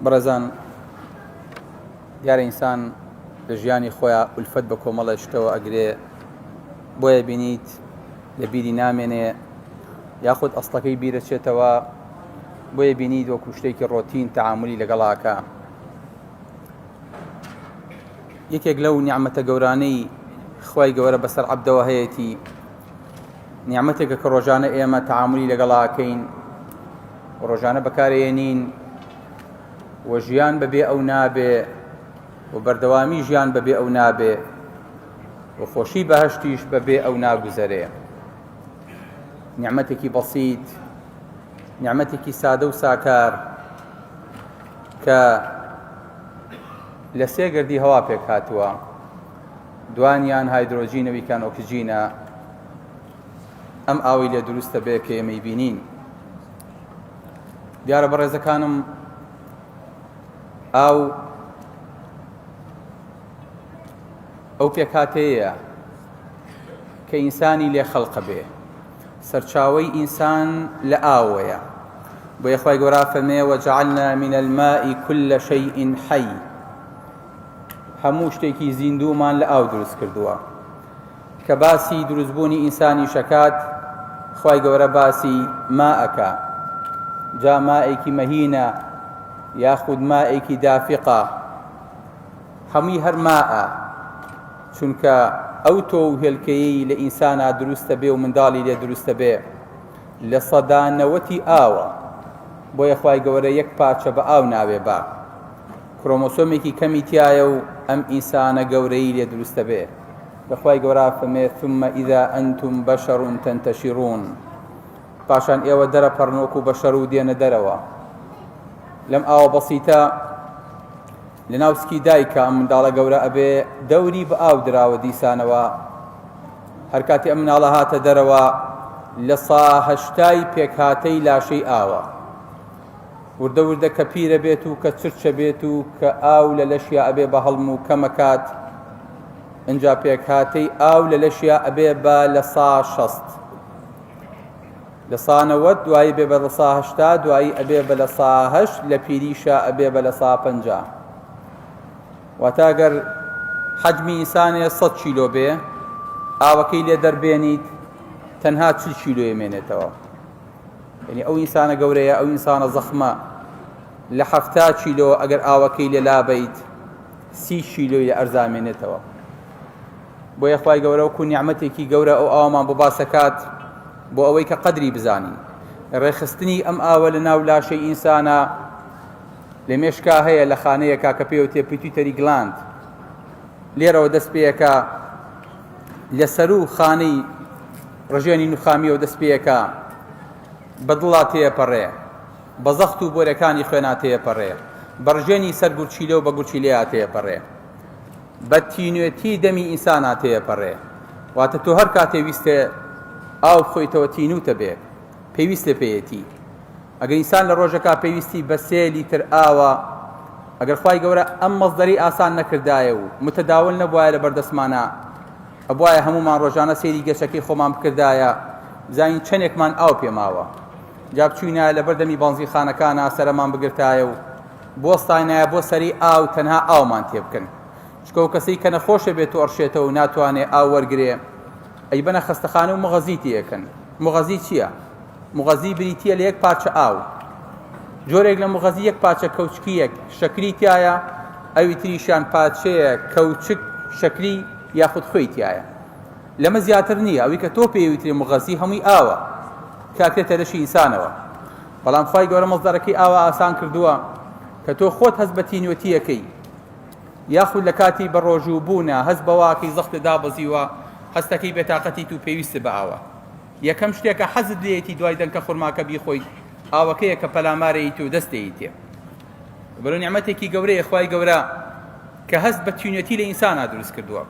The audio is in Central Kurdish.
بەڕێزان دیارە ئینسان لە ژیانی خۆیان ئولفەت بە کۆمەڵە شتەوە ئەگرێ بۆیە بینیت لە بیری نامێنێ یاخود ئەسڵەکەی بیرەچێتەوە بۆیە بینیت وەکو شتێکی ڕۆتین تەعاملی لەگەڵاکە یەکێک لەو نیعمەتە گەورانەی خوای گەورە بەسەر عەبدەوە هەیەتی نیعمەتێکە کە ڕۆژانە ئێمە تەعاملی لەگەڵاکەین ڕۆژانە بەکارێنین و ژیان بەبێ ئەو نابێ و بەردەوامی ژیان بەبێ ئەو نابێ و خۆشی بەهشتیش بەبێ ئەو ناگوزەرێ نیعمەتێکی بەسیت نیعمەتێکی سادە و ساکار کە لە سێ گەردی هەوا پێک هاتووە دوانیان هایدرۆجینە ویکان ئۆکسجینە ئەم ئاوی لێ دروستە بێ کە ئێمەی بینین دیارە بەڕێزەکانم ئاو ئەو پێکهاتەیە کە ئینسانی لێ خەڵقە بێ سەرچاوەی ئینسان لە ئاوەیە بۆیە خوای گەورە فەرمێ وجعلنا من الماء كل شيء حي هەموو شتێکی زیندوومان لە ئاو دروست کردووە کە باسی دروستبوونی ئینسانی شەکات خوای گەورە باسی ما ئەکا جا مائێکی مەهینە یاخود مائێکی دافقە هەمووی هەر ماءە چونکە ئەو تۆ و هێلکەیەی لە ئینسانا دروستە بێ و منداڵی لێ دروستە بێ لە سەدا نەوەتی ئاوە بۆیە خوای گەورە یەک پارچە بە ئاو ناوێ با کرۆمۆسۆمێکی کەمی تایە و ئەم ئینسانە گەورەی لێ دروستە بێ لە خوای گەورە فەرمێ ثم اذا انتم بشر تنتشرون پاشان ئێوە دەرەپەڕن وەکو بەشەر و دێنە دەرەوە لەم ئاوە بەسیتە لە ناو سکی دایکە ئەم منداڵە گەورە ئەبێ دەوری بە ئاو دراوە دیسانەوە هەر کاتی ئەم مناڵە هاتە دەرەوە لە سا هەشتای پێکهاتەی لاشەی ئاوە وردە وردە کە پیرە بێت و کە چرچە بێت و کە ئاو لە لەشیا ئەبێ بە هەڵم و کەمەکات ئینجا پێکهاتەی ئاو لە لەشیا ئەبێ بە لە سا شەست لە سا 90 دوایی بێ بە لە سا 80 دوایی ئەبێ بە لە سا هەشت لە پیریشا ئەبێ بە لە سا 50 واتە گەر حەجمی ئینسانێ 100 کیلۆ بێ ئاوەکەی لێ دەربێنیت تەنها 40 کیلۆی مێنێتەوە یعنی ئەو ئینسانە گەورەیە ئەو ئینسانە زەخمە لە حەفتا کیلۆ ئەگەر ئاوەکەی لێ لابەیت سی کیلۆی لە ئەرزا مێنێتەوە بۆیە خوای گەورە وەکو نیعمەتێکی گەورە ئەو ئاوەمان بۆ باسەکات بۆ ئەوەی کە قەدری بزانین ڕێکخستنی ئەم ئاوە لە ناو لاشەی ئینسانە لە مێشکا هەیە لە خانەیەکا کە پێوتێ pituitary gland لێرەوە دەست پێەکە لە سەرو خانەی ڕژێنی نوخامیەوە دەست پێەکە بە دڵا تێپەڕێ بە زەخت و بۆرەکانی خوێنا تێپەڕێ بە ڕژێنی سەر گورچیلە و بە گورچیلەیا تێپەڕێ بە تینوێتی دەمی ئینسانا تێپەڕێ واتە تۆ هەر کاتێ ویستێ ئاو بخۆیتەوە تینوتە بێ پێویستە پێیەتی ئەگەر ئینسان لە ڕۆژەکە پێویستی بە سێ لیتر ئاوە ئەگەر خوای گەورە ئەم مەزدەری ئاسان نەکردایە و متەداول نەبوایە لە بەردەستمانە ئەبوایە هەمومان ڕۆژانە سەیری گەچەکەی خۆمان بکردایە بزانین چەندێکمان ئاو پێماوە جا بچوینایە لەبەر دەمی بەنزینخانەکانا سەرەمان بگرتایە و بوەستاینایە بۆ سەری ئاو تەنها ئاومان تێبکەن چکە و کەسەی کە نەخۆشە بێت و ئەڕشێتەوە و ناتوانێ ئاو وەرگرێ ئەیبەنە خەستەخانە و مغەزی تێکەن مغەزی چییە؟ مغەزی بریتییە لە یەک پارچە ئاو جۆرێک لە مغەزی یەک پارچە کەوچکیەک شەکری تایە ئەوی تریشیان پارچەیە کەوچک شەکری یاخود خوێی تایە لەمە زیاتر نییە ئەوی کە تۆ پێی وترێ مغەزی هەمووی ئاوە کە ئەکرێتە لەشی ئینسانەوە بەڵام خوای گەورە مەزدەرەکەی ئاوا ئاسان کردووە کە تۆ خۆت هەست بە تینوێتیەکەی یاخود لە کاتی بە ڕۆژوو بوونە هەست بەواکەی زەختە دابەزیوە هەستەکەی بێتاقەتیت و پێویستە بە ئاوە یەکەم شتێکە حەزت لێیەتی دوای دەنکە خورماکە بیخۆیت ئاوەکەیە کە پەلامارەیت و دەستەیتێ بەرەو نیعمەتێکی گەورەیە خوای گەورە کە هەست بە تینوێتی لە ئینسانا دروست کردووە.